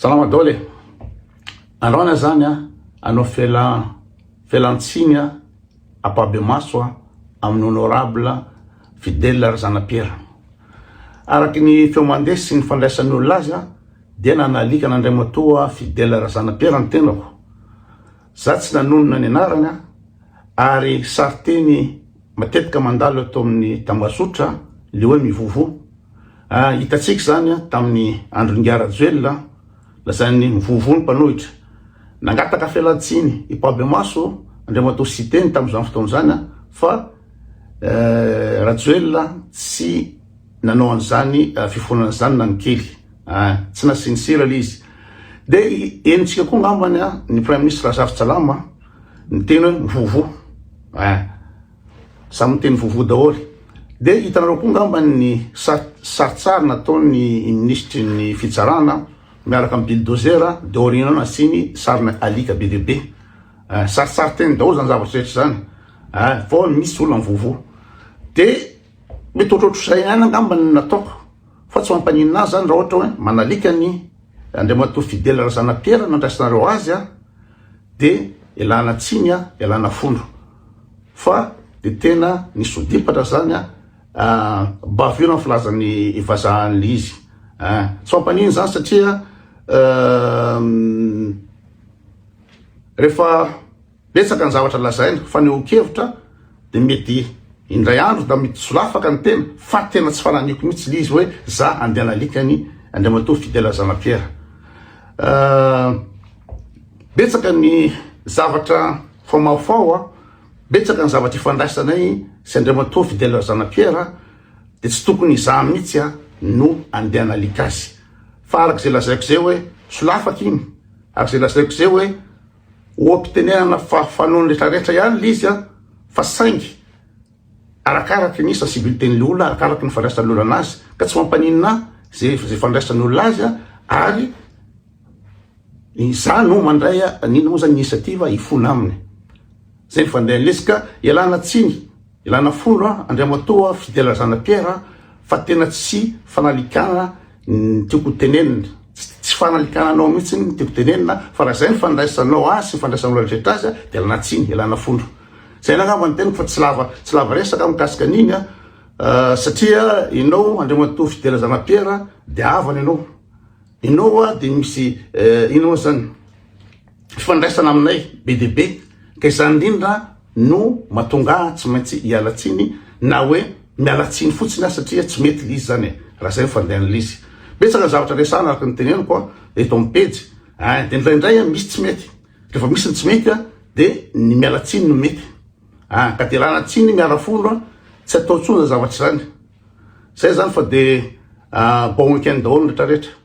Salama daholo e! Androany aho zany a, hanao fialan fialantsiny a ampahibemaso a amin'ny honorable Fidèle Razanapiera. Araky ny feo mandeha sy ny fandraisan'ny olona azy a, dia nanalika an'Andriamatoa Fidèle Razanapiera ny tenako. Za tsy nanonona ny anarany a, ary sarin-teny matetika mandalo eto amin'ny tambazotra le hoe mivovo. Hitantsika izany tamin'ny andron'ingahy Rajoelina, lazain'ny mivovo ny mpanohitra. Nangataka fialan-tsiny ampahibemaso Andriamatoa Siteny tamin'izany fotoana izany fa Rajoelina tsy nanao an'izany fifonana izany na ny kely. Tsy nasiany sira ilay izy. Dia henontsika koa angambany ny Praiminisitra Razafintsalama niteny hoe mivovo. Samy miteny vovo daholo. Dia hitanareo koa ngamba ny sarintsary nataon'ny minisitry ny fitsarana miaraka amin'ny bulldozer dia aoriana ao nasiany sarina alika be dia be. Sarintsary teny daholo izany zavatra rehetra izany. Fa misy olona mivovo. Dia mety ohatrohatr'izay ihany angamba ny nataoko fa tsy mampaninona ahy izany raha ohatra hoe manalika ny Andriamatoa Fidèle Razanapiera nandraisanareo azy dia ialana tsiny ialana fondro. Fa de tena nisodipatra zany a, bavure ny filazan'ny vazaha an'le izy a, tsy mampanino zany satria rehefa betsaka ny zavatra lazaina, fanehoan-kevitra de mety indray andro da mety solafaka ny tena fa tena tsy fananiko mihitsy le izy hoe za andeha hanalika ny Andriamatoa Fidèle Zanapiera. Betsaka ny zavatra famafao a, betsaka ny zavatra ifandraisanay sy Andriamatoa Fidèle Razanapiera dia tsy tokony izaho mihitsy a no andeha hanalika azy. Fa araka izay lazaiko izay hoe solafaka iny, araka izay lazaiko izay hoe oha-pitenenana fa fanaon'ny retraretra ihany ilay izy a, fa saingy arakaraky ny sensibilité-n'ilay olona, arakaraky ny fandraisan'ny olona anazy, ka tsy mampaninona ahy izay fandraisan'ny olona azy a, ary Izaho no mandray ny inona moa zany initiative hifona aminy. Zay ny fandehan'ny lesy ka ialana tsiny, ialana fondro an, Andriamatoa Fidèle Razanapiera fa tena tsy fanalikana ny tiako ho tenenina, tsy fanalikana anao mihitsy ny tiako tenenina fa raha zay ny fandraisanao ahy sy ny fandraisan'ny olona rehetra azy dia ialana tsiny, ialana fondro. Zay angamba ny teniko fa tsy lava tsy lava resaka mikasika an'iny an, satria ianao Andriamatoa Fidèle Razanapiera dia havana ianao. Ianao hoa dia misy inona moa zany fifandraisana aminay be dia be ka izany indrindra no mahatonga ahy tsy maintsy hiala tsiny na hoe miala tsiny fotsiny aho satria tsy mety le izy zany e, raha zay ny fandehan'le izy. Betsaka ny zavatra resahana araka ny teneniko a eto amin'ny pejy a, dia indraindray a misy tsy mety, rehefa misy ny tsy mety a dia ny miala tsiny no mety a, ka dia ialana tsiny miala fondro a, tsy atao intsony zany zavatra izany. Zay zany fa de bon week-end daholo ny retraretra.